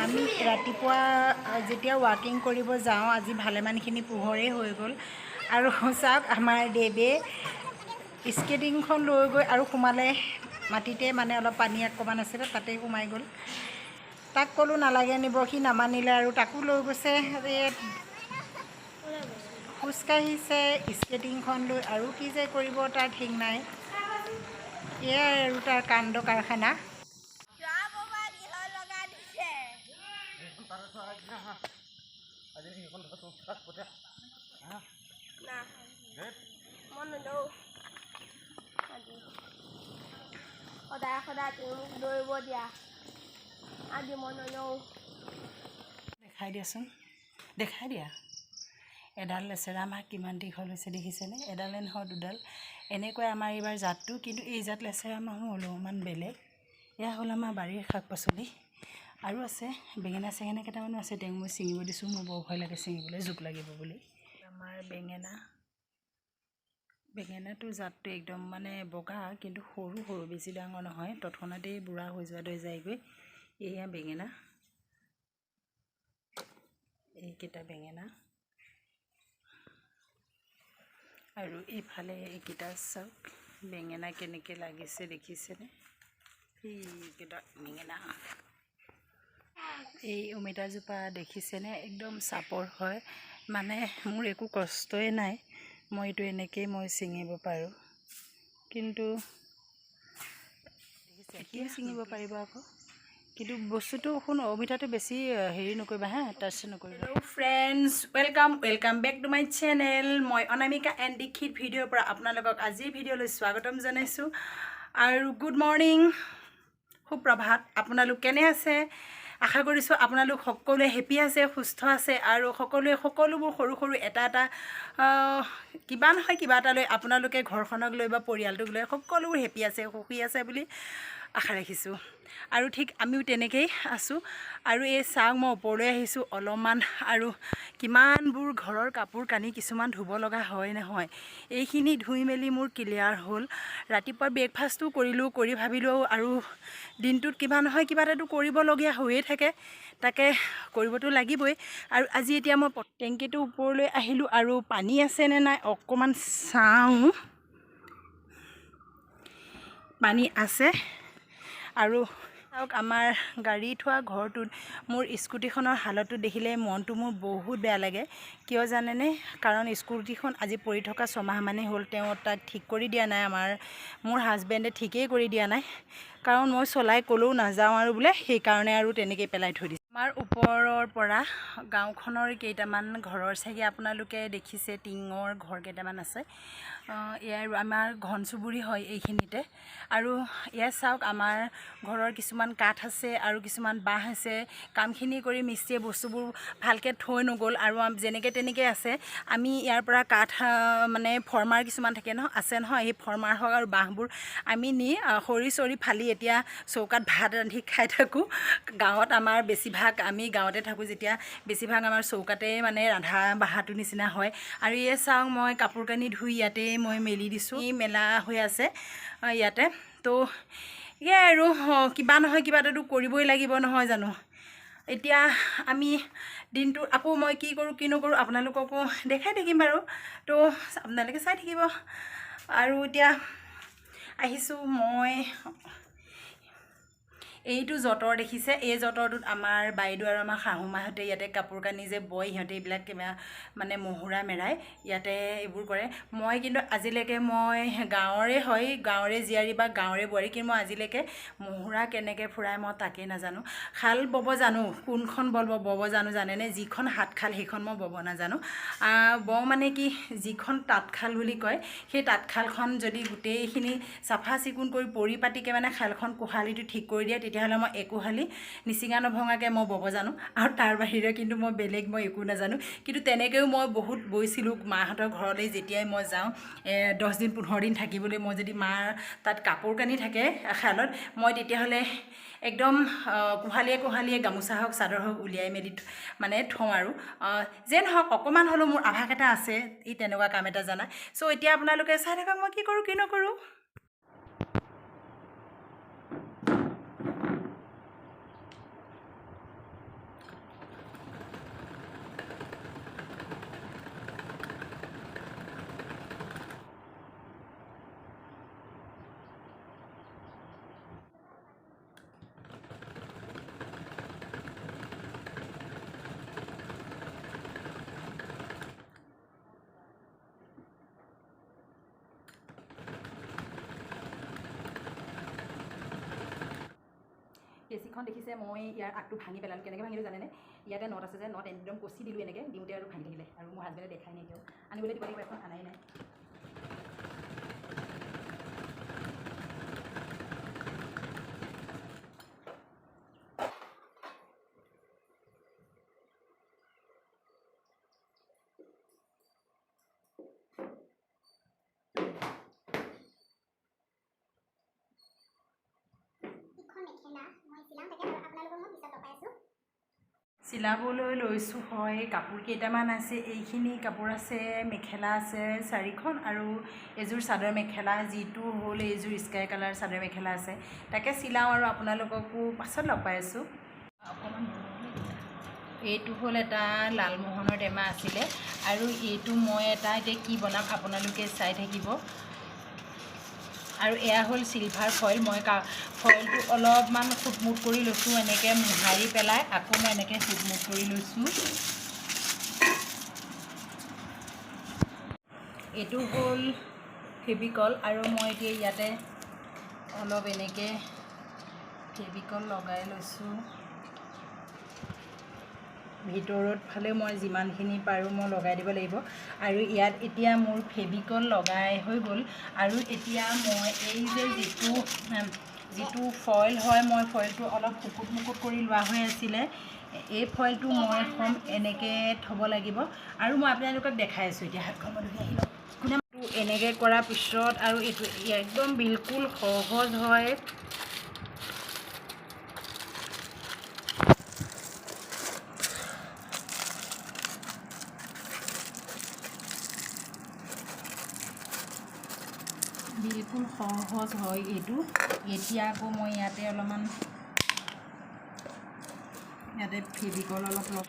আমি ৰাতিপুৱা যেতিয়া ৱাকিং কৰিব যাওঁ, আজি ভালেমানখিনি পোহৰেই হৈ গ'ল। আৰু চাওক আমাৰ দেৱে স্কেটিংখন লৈ গৈ আৰু সোমালে মাটিতে, মানে অলপ পানী অকণমান আছিলে তাতেই সোমাই গ'ল। তাক ক'লোঁ নালাগে নিব, সি নামানিলে আৰু তাকো লৈ গৈছে। খোজকাঢ়িছে স্কেটিংখন লৈ আৰু কি যে কৰিব তাৰ ঠিক নাই। এয়াই আৰু তাৰ কাণ্ড কাৰখানা। সদায় সদায় তুমি মোক দৌৰিব দিয়া, আজি মই নলওঁ। দেখাই দিয়াচোন, দেখাই দিয়া। এডাল লেচেৰা মাহ কিমান দীঘল হৈছে দেখিছেনে? এডালে নহয় দুডাল। এনেকৈ আমাৰ এইবাৰ জাতটো, কিন্তু এই জাত লেচেৰা মাহো অলপমান বেলেগ। এয়া হ'ল আমাৰ বাৰীৰ শাক পাচলি। আৰু আছে বেঙেনা চেঙেনা কেইটামানো আছে, তেওঁক মই ছিঙিব দিছোঁ। মোৰ বৰ ভয় লাগে ছিঙিবলৈ, জোক লাগিব বুলি। আমাৰ বেঙেনা, বেঙেনাটো জাতটো একদম মানে বগা, কিন্তু সৰু সৰু, বেছি ডাঙৰ নহয়, তৎক্ষণাতেই বুঢ়া হৈ যোৱা দৰে যায়গৈ। এয়া বেঙেনা, এইকেইটা বেঙেনা। আৰু এইফালে এইকেইটা চাওক বেঙেনা কেনেকৈ লাগিছে দেখিছেনে? এইকেইটা বেঙেনা। এই অমিতাজোপা দেখিছেনে? একদম চাপৰ হয়, মানে মোৰ একো কষ্টই নাই, মই এইটো এনেকেই মই ছিঙিব পাৰোঁ। কিন্তু এতিয়া ছিঙিব পাৰিব আকৌ, কিন্তু বস্তুটো শুন, অমিতাটো বেছি হেৰি নকৰিবা হা, টাচ নকৰিবা। Hello' friends, welcome welcome back to my channel. মই অনামিকা এণ্ড দীক্ষিত ভিডিঅ'ৰ পৰা আপোনালোকক আজিৰ ভিডিঅ'লৈ স্বাগতম জনাইছোঁ। আৰু গুড মৰ্ণিং, সুপ্ৰভাত। আপোনালোক কেনে আছে? আশা কৰিছোঁ আপোনালোক সকলোৱে হেপী আছে, সুস্থ আছে, আৰু সকলোৱে সকলোবোৰ সৰু সৰু এটা এটা কিবা নহয় কিবা এটা লৈ আপোনালোকে ঘৰখনক লৈ বা পৰিয়ালটোক লৈ সকলোবোৰ হেপী আছে, সুখী আছে বুলি আশা ৰাখিছোঁ। আৰু ঠিক আমিও তেনেকেই আছোঁ। আৰু এই চাওক, মই ওপৰলৈ আহিছোঁ অলপমান, আৰু কিমানবোৰ ঘৰৰ কাপোৰ কানি কিছুমান ধুব লগা হয় নহয়, এইখিনি ধুই মেলি মোৰ ক্লিয়াৰ হ'ল। ৰাতিপুৱা ব্ৰেকফাষ্টটো কৰিলোঁ, কৰি ভাবিলোঁ আৰু দিনটোত কিবা নহয় কিবা এটাতো কৰিবলগীয়া হৈয়ে থাকে, তাকে কৰিবতো লাগিবই। আৰু আজি এতিয়া মই টেংকিটোৰ ওপৰলৈ আহিলোঁ, আৰু পানী আছেনে নাই অকণমান চাওঁ। পানী আছে। আৰু চাওক আমাৰ গাড়ী থোৱা ঘৰটোত মোৰ স্কুটিখনৰ হালতটো দেখিলে মনটো মোৰ বহুত বেয়া লাগে। কিয় জানেনে? কাৰণ স্কুটিখন আজি পৰি থকা ছমাহমানেই হ'ল, তেওঁ তাক ঠিক কৰি দিয়া নাই, মোৰ হাজবেণ্ডে ঠিকেই কৰি দিয়া নাই। কাৰণ মই চলাই ক'লেও নাযাওঁ আৰু বোলে, সেইকাৰণে আৰু তেনেকেই পেলাই থৈ দিছে। আমাৰ ওপৰৰ পৰা গাঁওখনৰ কেইটামান ঘৰৰ চাগে আপোনালোকে দেখিছে, টিঙৰ ঘৰ কেইটামান আছে। এয়াই আমাৰ ঘন চুবুৰী হয় এইখিনিতে। আৰু এয়া চাওক আমাৰ ঘৰৰ কিছুমান কাঠ আছে আৰু কিছুমান বাঁহ আছে। কামখিনি কৰি মিস্ত্ৰীয়ে বস্তুবোৰ ভালকৈ থৈ নগ'ল, আৰু যেনেকৈ তেনেকৈ আছে। আমি ইয়াৰ পৰা কাঠ মানে ফৰ্মাৰ কিছুমান থাকে নহয়, আছে নহয়, সেই ফৰ্মাৰ হওক আৰু বাঁহবোৰ আমি নি খৰি চৰি ফালি এতিয়া চৌকাত ভাত ৰান্ধি খাই থাকোঁ। গাঁৱত আমাৰ বেছিভাগ, আমি গাঁৱতে থাকোঁ যেতিয়া বেছিভাগ আমাৰ চৌকাতে মানে ৰন্ধা বঢ়াটো নিচিনা হয়। আৰু এই চাওক মই কাপোৰ কানি ধুই ইয়াতে মই মেলি দিছোঁ, এই মেলা হৈ আছে ইয়াতে। তো এয়াই আৰু কিবা নহয় কিবা এটাতো কৰিবই লাগিব নহয় জানো। এতিয়া আমি দিনটো আকৌ মই কি কৰোঁ কি নকৰোঁ আপোনালোককো দেখাই থাকিম বাৰু, তো আপোনালোকে চাই থাকিব। আৰু এতিয়া আহিছোঁ মই এইটো যঁতৰ দেখিছে, এই যঁতৰটোত আমাৰ বাইদেউ আৰু আমাৰ শাহু মাহঁতে ইয়াতে কাপোৰ কানি যে বয়, সিহঁতে এইবিলাক কিবা মানে মহুৰা মেৰাই ইয়াতে এইবোৰ কৰে। মই কিন্তু আজিলৈকে, মই গাঁৱৰে হয়, গাঁৱৰে জীয়াৰী বা গাঁৱৰে বোৱাৰী, কিন্তু মই আজিলৈকে মহুৰা কেনেকৈ ফুৰাই মই তাকেই নাজানো। শাল বব জানো, কোনখন বব জানো জানেনে? যিখন হাতশাল সেইখন মই বব নাজানো। বওঁ মানে কি, যিখন তাঁতশাল বুলি কয়, সেই তাঁতশালখন যদি গোটেইখিনি চাফা চিকুণ কৰি পৰিপাটিকৈ মানে শালখন কোহালিটো ঠিক কৰি দিয়ে, তেতিয়াহ'লে মই একোহালি নিচিঙা নভঙাকৈ মই বব জানো। আৰু তাৰ বাহিৰে কিন্তু মই বেলেগ মই একো নাজানো। কিন্তু তেনেকৈও মই বহুত বৈছিলোঁ মাহঁতৰ ঘৰলৈ যেতিয়াই মই যাওঁ, 10 দিন 15 দিন থাকিবলৈ, মই যদি মাৰ তাত কাপোৰ কানি থাকে শালত, মই তেতিয়াহ'লে একদম কোহালিয়ে কোহালিয়ে গামোচা হওক চাদৰ হওক উলিয়াই মেলি মানে থওঁ। আৰু যে নহওক অকণমান হ'লেও মোৰ আভাস এটা আছে এই তেনেকুৱা কাম এটা জানা। চ' এতিয়া আপোনালোকে চাই থাকক মই কি কৰোঁ কি নকৰোঁ। কেঁচিখন দেখিছে, মই ইয়াৰ আগটো ভাঙি পেলালোঁ। কেনেকৈ ভাঙিলোঁ জানেনে? ইয়াতে not আছে যে, not একদম কচি দিলোঁ এনেকৈ দিওঁতে আৰু ভাঙি থাকিলে। আৰু মোৰ হাজবেণ্ডে দেখাই নাই এতিয়াও, আনিবলৈ দিব লাগিব, এখন আনাই নাই। চিলাবলৈ লৈছোঁ হয়, কাপোৰ কেইটামান আছে, এইখিনি কাপোৰ আছে, মেখেলা আছে চাৰিখন আৰু এযোৰ চাদৰ মেখেলা, যিটো হ'ল এইযোৰ স্কাই কালাৰ চাদৰ মেখেলা আছে, তাকে চিলাওঁ আৰু আপোনালোককো পাছত লগ পাই আছোঁ। অকণমান এইটো হ'ল এটা লালমোহনৰ টেমা আছিলে আৰু এইটো মই এটা এতিয়া কি বনাম আপোনালোকে চাই থাকিব। আৰু এয়া হ'ল চিলভাৰ ফইল, মই ফইলটো অলপমান সুটমুট কৰি লৈছোঁ, এনেকৈ মোহাৰি পেলাই আকৌ মই এনেকৈ সুটমুট কৰি লৈছোঁ। এইটো হ'ল ফেভিকল আৰু মই এতিয়া ইয়াতে অলপ এনেকৈ ফেভিকল লগাই লৈছোঁ। ভিতৰত ফালে মই যিমানখিনি পাৰোঁ মই লগাই দিব লাগিব। আৰু ইয়াত এতিয়া মোৰ ফেভিকল লগাই হৈ গ'ল। আৰু এতিয়া মই এই যে যিটো যিটো ফইল হয়, মই ফইলটো অলপ শুকুত মুকুত কৰি লোৱা হৈ আছিলে, এই ফইলটো মই এখন এনেকৈ থ'ব লাগিব। আৰু মই আপোনালোকক দেখাই আছোঁ এতিয়া। হাতখন মই ধুই আহি লওঁ। কোনে এনেকৈ কৰাৰ পিছত আৰু এইটো একদম বিলকুল সহজ হয়। বিলকুল সহজ হয় এইটো। এতিয়া আকৌ মই ইয়াতে অলপমান ইয়াতে ফেভিকল অলপ লগ।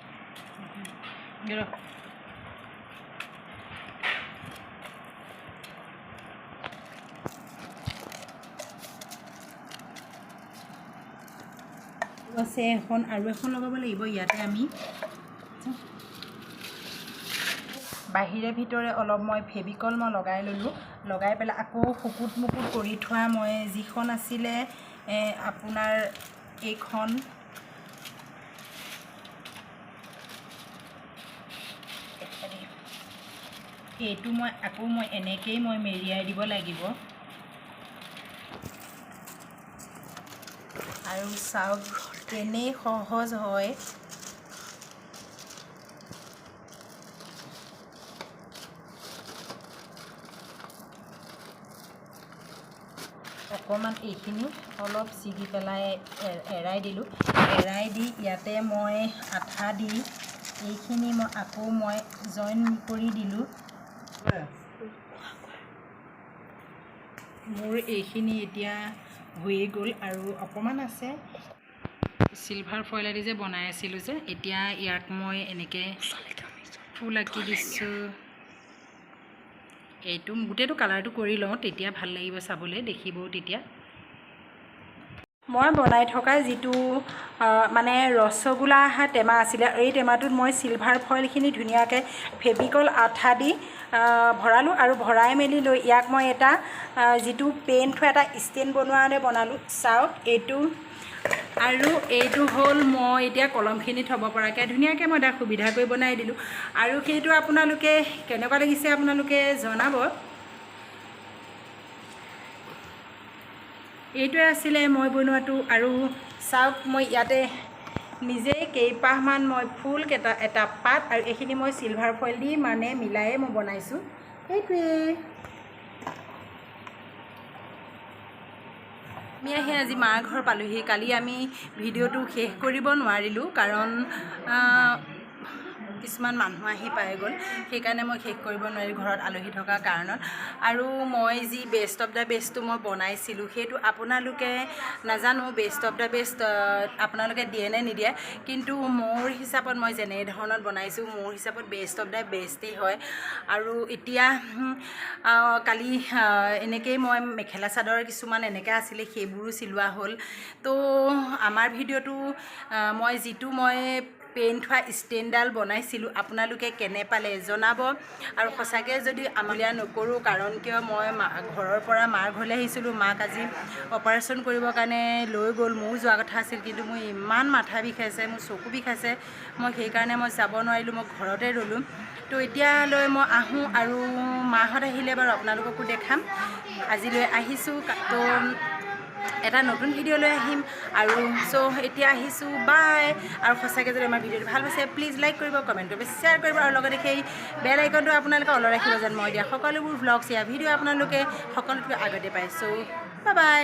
আছে এখন আৰু এখন লগাব লাগিব ইয়াতে। আমি বাহিৰে ভিতৰে অলপ মই ফেভিকল মই লগাই ল'লোঁ। লগাই পেলাই আকৌ শুকুত মুকুত কৰি থোৱা মই যিখন আছিলে আপোনাৰ এইখন, এইটো মই আকৌ মই এনেকৈয়ে মই মেৰিয়াই দিব লাগিব। আৰু চাওক কেনে সহজ হয়। অকণমান এইখিনি অলপ ছিগি পেলাই এৰাই দিলোঁ। এৰাই দি ইয়াতে মই আঠা দি এইখিনি মই আকৌ মই জইন কৰি দিলোঁ। মোৰ এইখিনি এতিয়া হৈয়ে গ'ল আৰু অকণমান আছে। চিলভাৰ ফইলেদি যে বনাই আছিলোঁ যে, এতিয়া ইয়াক মই এনেকৈ ফুল আঁকি দিছোঁ। এইটো গোটেইটো কালাৰটো কৰি লওঁ, তেতিয়া ভাল লাগিব চাবলৈ, দেখিবও তেতিয়া। মই বনাই থকা যিটো মানে ৰসগোল্লা অহা টেমা আছিলে, এই টেমাটোত মই চিলভাৰ ফইলখিনি ধুনীয়াকৈ ফেভিকল আঠা দি ভৰালোঁ আৰু ভৰাই মেলি লৈ ইয়াক মই এটা যিটো পেইণ্ট থোৱা এটা ষ্টেণ্ড বনোৱালৈ বনালোঁ। চাওক এইটো। আৰু এইটো হ'ল মই এতিয়া কলমখিনি থ'ব পৰাকৈ ধুনীয়াকৈ মই এটা সুবিধা কৰি বনাই দিলোঁ। আৰু সেইটো আপোনালোকে কেনেকুৱা লাগিছে আপোনালোকে জনাব। এইটোৱে আছিলে মই বনোৱাটো। আৰু চাওক মই ইয়াতে নিজেই কেইপাহমান মই ফুল কেইটা, এটা পাত আৰু এইখিনি মই চিলভাৰ ফইল দি মানে মিলায়ে মই বনাইছোঁ। সেইটোৱে। আমি আহি আজি মাৰ ঘৰ পালোহি। কালি আমি ভিডিঅ'টো শেষ কৰিব নোৱাৰিলোঁ, কাৰণ কিছুমান মানুহ আহি পাই গ'ল, সেইকাৰণে মই শেষ কৰিব নোৱাৰিলোঁ ঘৰত আলহী থকাৰ কাৰণত। আৰু মই যি বেষ্ট অফ the বেষ্টটো মই বনাইছিলোঁ, সেইটো আপোনালোকে নাজানো বেষ্ট অফ the best আপোনালোকে দিয়ে নে নিদিয়ে, কিন্তু মোৰ হিচাপত মই যেনেধৰণত বনাইছোঁ মোৰ হিচাপত বেষ্ট অফ the বেষ্টেই হয়। আৰু এতিয়া কালি এনেকেই মই মেখেলা চাদৰ কিছুমান এনেকৈ আছিলে, সেইবোৰো চিলোৱা হ'ল। তো আমাৰ ভিডিঅ'টো মই যিটো মই পেন থোৱা ষ্টেণ্ডডাল বনাইছিলোঁ, আপোনালোকে কেনে পালে জনাব। আৰু সঁচাকৈ যদি আমলীয়া নকৰোঁ, কাৰণ কিয় মই ঘৰৰ পৰা মাৰ ঘৰলৈ আহিছিলোঁ। মাক আজি অপাৰেশ্যন কৰিবৰ কাৰণে লৈ গ'ল। ময়ো যোৱা কথা আছিল, কিন্তু মোৰ ইমান মাথা বিষাইছে, মোৰ চকু বিষাইছে, মই সেইকাৰণে মই যাব নোৱাৰিলোঁ, মই ঘৰতে ৰ'লোঁ। তো এতিয়ালৈ মই আহোঁ আৰু মাহঁত আহিলে বাৰু আপোনালোককো দেখাম। আজিলৈ আহিছোঁ, তো এটা নতুন ভিডিঅ' লৈ আহিম আৰু। চ' এতিয়া আহিছোঁ, বাই। আৰু সঁচাকৈ যদি আমাৰ ভিডিঅ'টো ভাল পাইছে, প্লিজ লাইক কৰিব, কমেণ্ট কৰিব, শ্বেয়াৰ কৰিব আৰু লগতে সেই বেল আইকনটো আপোনালোকে অল ৰাখিব, যেন মই দিয়া সকলোবোৰ ভ্লগছ, ইয়া ভিডিঅ' আপোনালোকে সকলোতকৈ আগতে পায়। চ' বাই বাই।